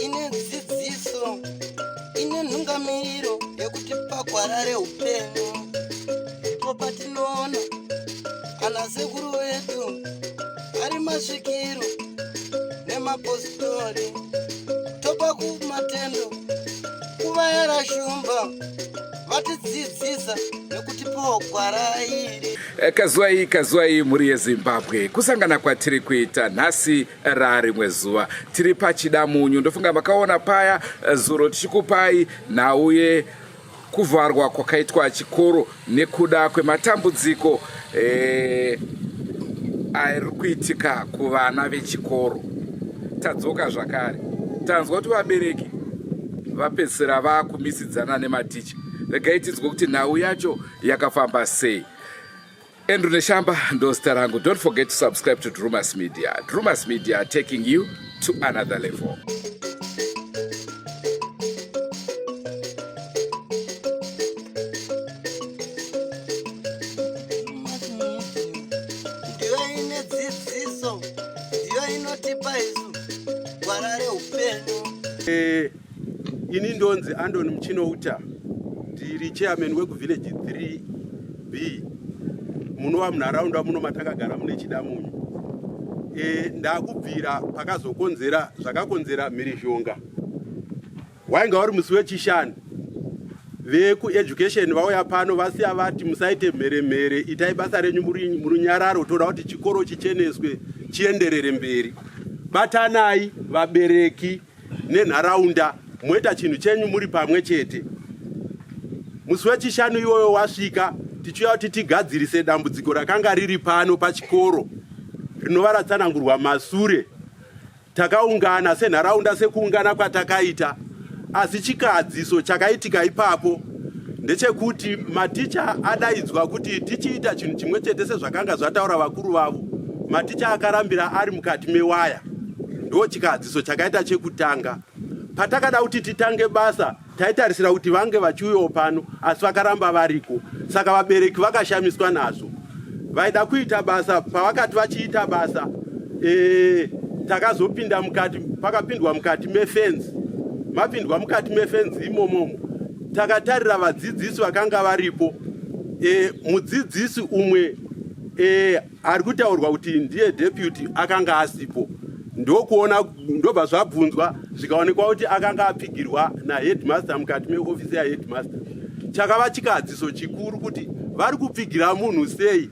Ine dzidziso, ine nhungamiriro yekutipa gwara reupenyu. Ndipo patinoona ana sekuru vedu ari masvikiro nemapositori, topa kumatendo kuvayara shumba vatidzidzisa nekutipawo gwara iri. Kazwai kazwai mhuri yeZimbabwe, kusangana kwatiri kuita nhasi rarimwe zuva tiri paChidamunyu. Ndofunga makaona paya zuro tichikupai nhau yekuvharwa kwakaitwa chikoro nekuda kwematambudziko ari kuitika kuvana vechikoro. Tadzoka zvakare, tanzwa kuti vabereki vapedzisira vakumisidzana nematicha. Regai tinzwe kuti nhau yacho yakafamba sei. Andrew Neshamba ndozita rangu. Don't forget to subscribe to Drumas Media. Drumas Media, taking you to another level. Ndiyo ine dzidziso, ndiyo inotipa isu gwara reupenyu. Ini ndonzi Andon Muchinouta, ndiri chairman wekuvillage 3B munova munharaunda muno matakagara mune Chidamunyu. Ndakubvira pakazokonzera zvakakonzera mhirizhonga. Wainga uri musi wechishanu, vekueducation vauya pano vasiya vati musaite mheremhere, itai basa renyu murunyararo, toda kuti chikoro chicheneswe chienderere mberi. Batanai vabereki nenharaunda moita chinhu chenyu muri pamwe chete. Musi wechishanu iwoyo wasvika, tichiuya kuti tigadzirise dambudziko rakanga riri pano pachikoro rinova ratsanangurwa masure. Takaungana senharaunda sekuungana kwatakaita, asi chikadziso chakaitika ipapo ndechekuti maticha adaidzwa kuti tichiita chinhu chimwe chete sezvakanga zvataura vakuru vavo. Maticha akarambira ari mukati mewaya. Ndo chikadziso chakaita chekutanga. Patakada kuti titange basa, taitarisira kuti vange vachiuyawo pano, asi vakaramba variko. Saka vabereki vakashamiswa nazvo, vaida kuita basa. Pavakati vachiita basa, takazopinda mukati. Pakapindwa mukati mefenzi, mapindwa mukati mefenzi imomomo, takatarira vadzidzisi vakanga varipo. Mudzidzisi umwe ari kutaurwa kuti ndiye deputy akanga asipo, ndokuona ndobva zvabvunzwa zvikaonekwa kuti akanga apfigirwa naheadmaster mukati meofisi yaheadmaster. Chakava chikadziso chikuru kuti vari kupfigira munhu sei.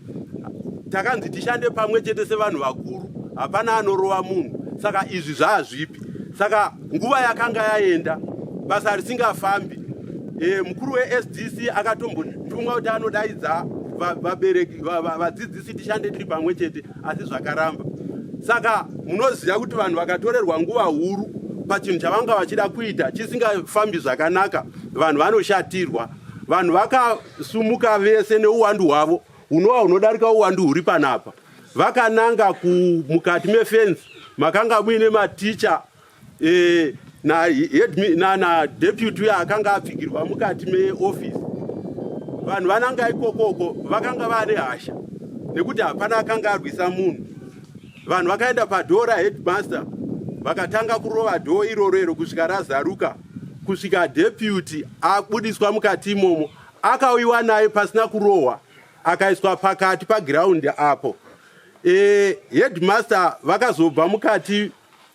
Takanzi tishande pamwe chete sevanhu vakuru, hapana anorova munhu, saka izvi zvaazvipi? Saka nguva yakanga yaenda, basa risingafambi. Mukuru weSDC akatombotumwa kuti anodaidza vabereki, vadzidzisi, tishande tiri pamwe chete, asi zvakaramba. Saka munoziva kuti vanhu vakatorerwa nguva huru pachinhu chavanga vachida kuita chisingafambi zvakanaka, vanhu vanoshatirwa. Vanhu vakasumuka vese neuwandu hwavo hunova hunodarika uwandu huri panapa, vakananga mukati mefenzi makanga muine maticha na deputy uya akanga apfigirwa mukati meofisi. Vanhu vananga ikokoko vakanga vane hasha nekuti hapana akanga arwisa munhu. Vanhu vakaenda padoor raheadmaster, vakatanga kurova door iroro iro kusvika razaruka, kusvika deputy abudiswa mukati imomo. Akauyiwa naye pasina kurohwa, akaiswa pakati pagiraundi apo. Headmaster vakazobva mukati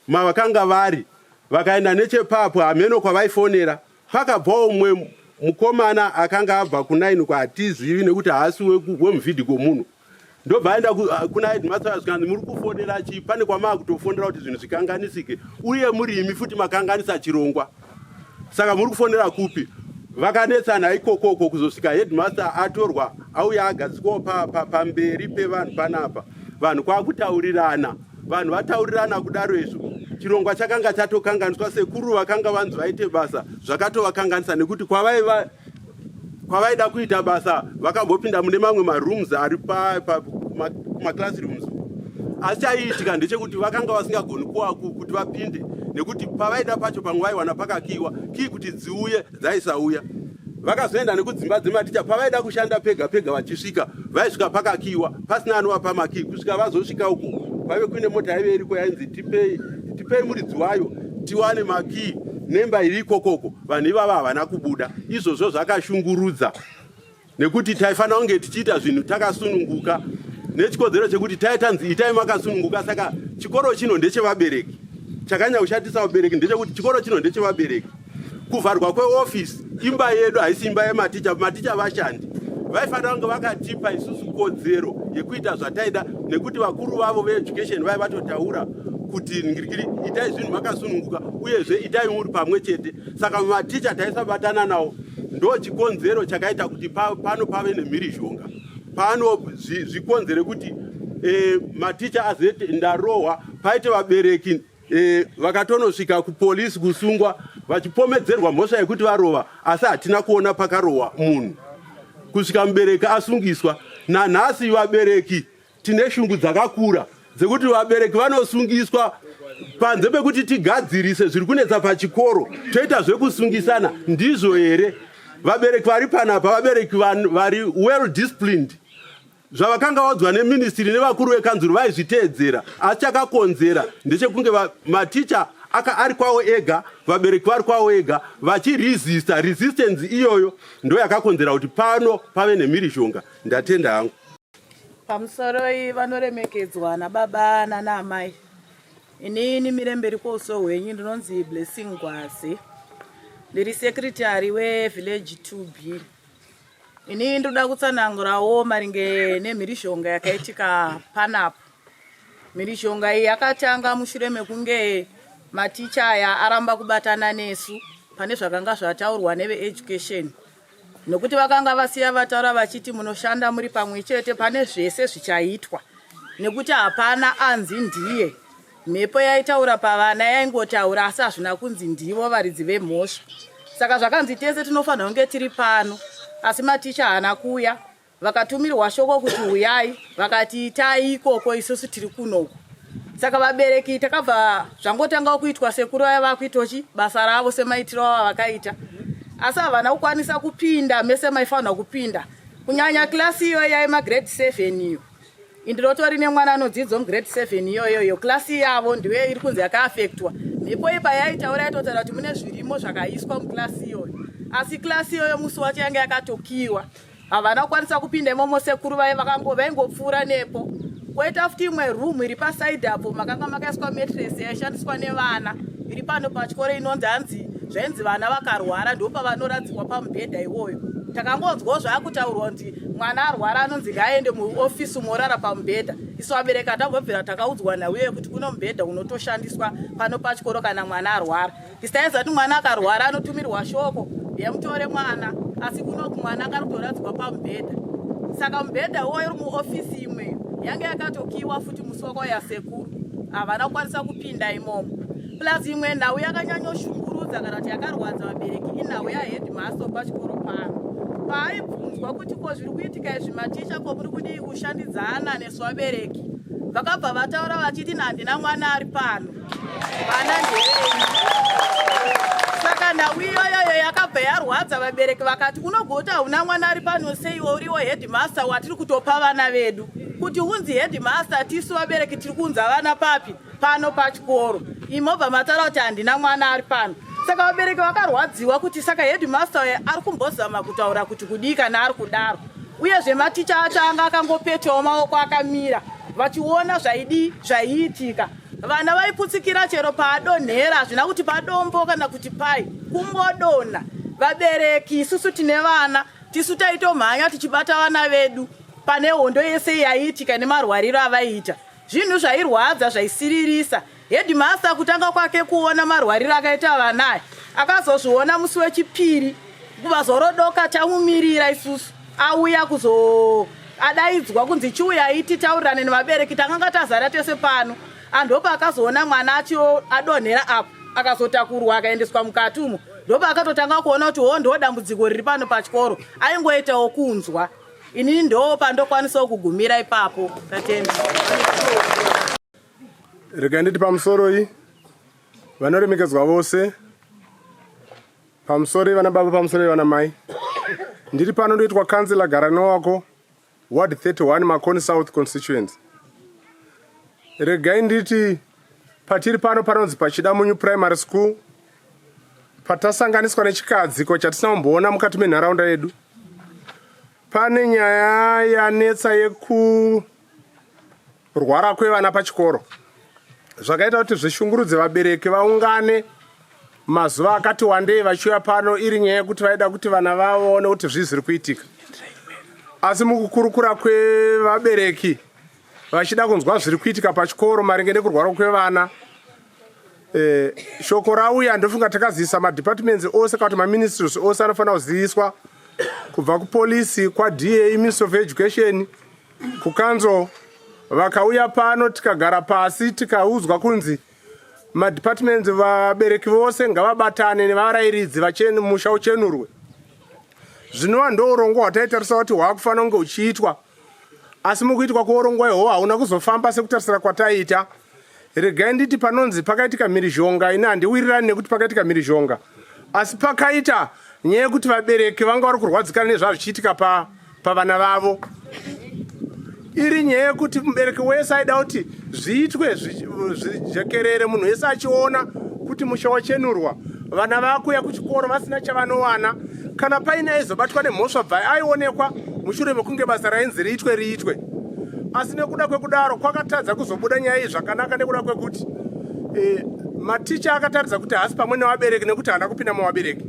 mavakanga vari, vakaenda nechepapo, hameno kwavaifonera. Pakabvawo umwe mukomana akanga abva kunaini kwatizivi nekuti haasi wemuvhidhiko muno, ndobva aenda kuna headmaster, zvikanzi, "Muri kufonera chii? Pane kwamaa kutofonera kuti zvinhu zvikanganisike, uye muri imi futi makanganisa chirongwa, saka muri kufonera kupi?" Vakanetsana ikokoko kuzosvika headmaster atorwa auya agadzikwawo pamberi pevanhu panapa. Vanhu kwakutaurirana. Vanhu vataurirana kudaro izvo, chirongwa chakanga chatokanganiswa. Sekuru vakanga vanzi vaite basa zvakatovakanganisa nekuti kwavaiva kwavaida kuita basa vakambopinda mune mamwe marooms ari kumaclassrooms, asi chaiitika ndechekuti vakanga vasingagoni kuti vapinde nekuti pavaida pacho pamwe vaiwana pakakiwa kii, kuti dziuye dzaisauya. Vakazoenda nekudzimba dzematicha pavaida kushanda pega pega vachisvika vaisvika pakakiwa pasina anovapa makii kusvika vazosvika uko kwaive kuine mota yaive iriko yainzi tipei tipei muridzi wayo tiwane makii nemba iri ikokoko vanhu ivava havana kubuda izvozvo zvakashungurudza nekuti taifanira kunge tichiita zvinhu takasununguka nechikonzero chekuti taitanzi itai makasununguka saka chikoro chino ndechevabereki chakanyanya kushatisa vabereki ndechekuti chikoro chino ndechevabereki kuvharwa kweofisi imba yedu haisi imba yematicha maticha vashandi vaifanira kunge vakatipa isusu kodzero yekuita zvataida nekuti vakuru vavo veeducation vaiva vatotaura kuti ngirikiri itai zvinhu makasununguka uyezve itai muri pamwe chete saka maticha taisabatana nawo ndo chikonzero chakaita kuti pano pave nemhirizhonga pano zvikonzere kuti e, maticha azete ndarohwa paite vabereki e, vakatonosvika kupolisi kusungwa vachipomedzerwa mhosva yekuti varova asi hatina kuona pakarohwa munhu kusvika mubereki asungiswa nanhasi vabereki tine shungu dzakakura dzekuti vabereki vanosungiswa panze pekuti tigadzirise zviri kunetsa pachikoro toita zvekusungisana ndizvo here vabereki vari panapa vabereki vari well disciplined zvavakanga vaudzwa neministry nevakuru vekanzuru vaizviteedzera asi chakakonzera ndechekunge maticha aka ari kwawo ega vabereki vari kwawo ega vachiresista resistance iyoyo ndo yakakonzera kuti pano pave nemhirizhonga ndatenda hangu Pamusoroi vanoremekedzwa nababa nanaamai. Inini miremberi kwouso hwenyu ndinonzi Blessing Ngwazi. Ndiri secretary wevillage 2B. Ini ndoda kutsanangurawo maringe nemhirizhonga yakaitika panapa. Mhirizhonga iyi yakatanga mushure mekunge maticha aya aramba kubatana nesu pane zvakanga zvataurwa neveeducation. Nokuti vakanga vasiya vataura vachiti munoshanda muri pamwe chete pane zvese zvichaitwa nekuti hapana anzi ndiye. Mhepo yaitaura pavana yaingotaura asi hazvina kunzi ndivo varidzi vemhosva. Saka zvakanzi tese tinofanira kunge tiri pano asi maticha haana kuuya. Vakatumirwa shoko kuti huyai vakati itai ikoko isusu tiri kunoku. Saka vabereki takabva zvangotangawo kuitwa sekuru vaya vakuitochi basa ravo semaitiro avo avakaita. Asi havana kukwanisa kupinda mese maifanirwa kupinda. Kunyanya klasi iyoyo yaima grade 7 iyo. Indinotori nemwana anodzidza mugrade 7 iyoyo iyo klasi yavo ndiyo iri kunzi yakaafektwa. Mhepo iyi payaitaura yaitotaura kuti mune zvirimo zvakaiswa muklasi iyoyo. Asi klasi iyoyo musi wacho yange yakatokiwa. Havana kukwanisa kupinda imomo sekuru vaye vakango vaingopfuura nepo. Koita futi imwe room iri paside apo makanga makaiswa mattress yaishandiswa nevana iri pano pachikoro inonzi hanzi zvainzi vana vakarwara ndopavanoradzikwa pamubhedha iwoyo. Takangonzwawo zvakutaurwa kuti mwana arwara anonzi ngaaende muofisi morara pamubhedha. Isu vabereki hatambobvira takaudzwa nhau yekuti kuno mubhedha unotoshandiswa pano pachikoro kana mwana arwara. Tisaiziva kuti mwana akarwara anotumirwa shoko yemutore mwana asi kunoku mwana akakutoradzikwa pamubhedha saka mubhedha uwoyo uri muofisi imwe yange yakatokiwa futi musi wakauya sekuru havana kukwanisa kupinda imomo plus imwe nhau yakanyanyoshungurudza kana kuti yakarwadza vabereki inhau yaheadmaster pachikoro pano paaibvunzwa kuti ko zviri kuitika izvi maticha ko muri kudii kushandidzana nesu vabereki vakabva vataura vachiti handina mwana ari pano vana ndevenyu saka nhau iyoyoyo yakabva yarwadza vabereki vakati unogoti hauna mwana ari pano seiwo uriwo headmaster watiri kutopa vana vedu kuti unzi headmaster tisu vabereki tiri kuunza vana papi pano pachikoro imobva mataura kuti handina mwana ari pano saka vabereki vakarwadziwa kuti saka headmaster uyo ari kumbozama kutaura kuti kudii kana ari kudaro uyezve maticha acho anga akangopetawo maoko akamira vachiona zvaidii zvaiitika Vana vaiputsikira chero paadonhera, hazvina kuti padombo kana kuti pai, kungodonha. Vabereki isusu tine vana, tisu taitomhanya tichibata vana vedu pane hondo yese yaiitika nemarwariro avaiita. Zvinhu zvairwadza, zvaisiririsa. Headmaster kutanga kwake kuona marwariro akaita vana aya, akazozviona musi wechipiri kuvazorodoka tamumirira isusu auya kuzo adaidzwa kunzi chiuyai titaurirane nevabereki takanga tazara tese pano andopa akazoona mwana acho adonhera apo akazotakurwa akaendeswa mukati umo ndopa akatotanga kuona kuti hoo ndo dambudziko riri pano pachikoro aingoitawo kunzwa inini ndo pandokwanisawo kugumira ipapo tatenda regai nditi pamusoroi vanoremekedzwa vose pamusoroi vana baba pamusoroi vana mai. Ndiri pano ndoitwa Councillor Garanowako, Ward 31 Makoni South Constituency. Regai nditi patiri pano panonzi paChidamunyu Primary School patasanganiswa nechikadziko chatisina kumboona mukati menharaunda yedu. Pane nyaya yanetsa yekurwara kwevana pachikoro zvakaita kuti zvishungurudze vabereki vaungane mazuva akati wandei vachiuya pano iri nyaya yekuti vaida kuti vana vavo vaone kuti zvii zviri kuitika. Asi mukukurukura kwevabereki vachida kunzwa zviri kuitika pachikoro maringe nekurwara kwevana eh, shoko rauya ndofunga takazivisa madepartments ose kana kuti maministries ose anofanira kuziviswa kubva kupolisi kwada ministry of education kukanzo vakauya pano tikagara pasi tikaudzwa kunzi madepartments vabereki vose ngavabatane nevarairidzi musha uchenurwe zvinova ndourongwa hwataitarisa kuti hwakufanira kunge huchiitwa asi mukuitwa kweurongwa ihwohwo hauna kuzofamba sekutarisira kwataiita regai nditi panonzi pakaitika mhirizhonga ini handiwirirani nekuti pakaitika mhirizhonga asi pakaita nyaya yekuti vabereki vanga vari kurwadzikana nezvazvichiitika pavana vavo iri nyaya yekuti mubereki wese aida kuti zviitwe zvijekerere munhu wese achiona kuti musha wachenurwa vana vakuya kuchikoro vasina chavanowana kana paine aizobatwa nemhosva bvai aionekwa mushure mekunge basa rainzi riitwe riitwe asi nekuda kwekudaro kwakatadza kuzobuda nyaya iyi zvakanaka nekuda kwekuti e, maticha akataridza kuti haasi pamwe nevabereki nekuti haana kupinda muvabereki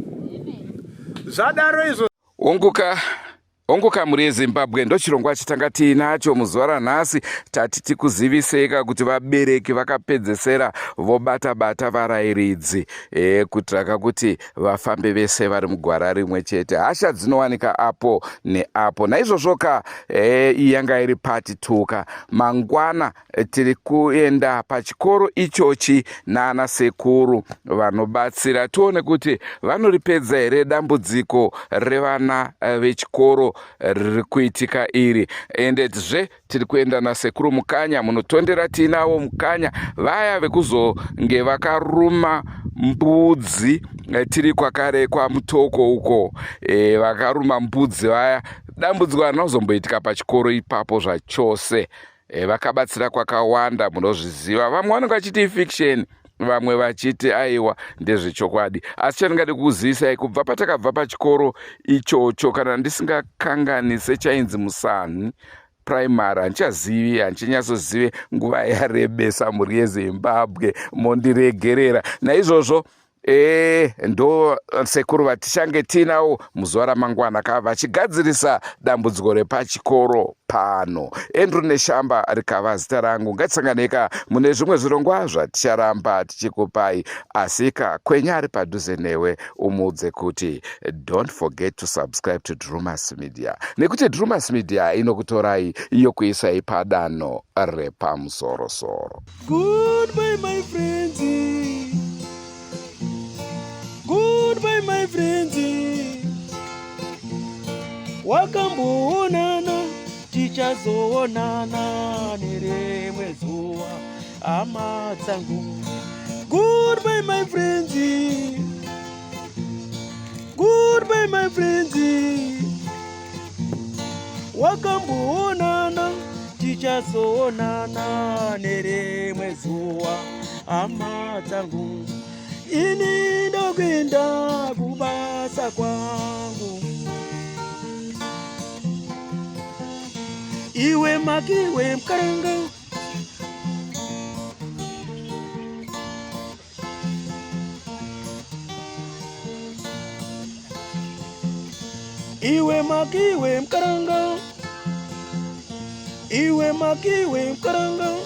zvadaro izvo Unguka Hongu mhuri yeZimbabwe ndochirongwa chatanga tiinacho muzuva ranhasi. Tati tikuziviseka kuti vabereki vakapedzesera vobata bata varairidzi e, kuitira kuti vafambe vese vari mugwara rimwe chete. Hasha dzinowanika apo neapo. Naizvozvoka e, iyi yanga iri pati tuka. Mangwana tiri kuenda pachikoro ichochi nana sekuru vanobatsira tione kuti vanoripedza here dambudziko revana eh, vechikoro riri kuitika iri ende zve tiri kuenda nasekuru mukanya munotondera tiinawo mukanya vaya vekuzonge vakaruma mbudzi eh, tiri kwakare kwamutoko uko e, vakaruma mbudzi vaya dambudziko harina kuzomboitika pachikoro ipapo zvachose e, vakabatsira kwakawanda munozviziva vamwe vanenge vachiti ifiction vamwe vachiti aiwa ndezvechokwadi asi chandingade kukuzivisai kubva patakabva pachikoro ichocho kana ndisingakanganise chainzi musanhi primary handichazivi handichanyatsozive nguva yarebesa mhuri yezimbabwe mondiregerera naizvozvo Eh, ndo sekuru vatichange tiinawo muzuva ramangwana ka vachigadzirisa dambudziko repachikoro pano. Andrew Neshamba rikava zita rangu. Ngatisanganeka mune zvimwe zvirongwa zvaticharamba tichikupai. Asika kwenya ari padhuze newe umuudze kuti don't forget to subscribe to Drumas Media. Nekuti Drumas Media inokutorai yokuisai padanho repamusorosoro. Goodbye my friends. Goodbye my friends. Wakamboonana tichazoonana nerimwe zuva hama dzangu. Goodbye my friends. Goodbye my friends. Wakamboonana tichazoonana nerimwe zuva hama dzangu. Ini ndokuenda kubasa kwangu. Iwe makiwe mkaranga Iwe makiwe mkaranga Iwe makiwe mkaranga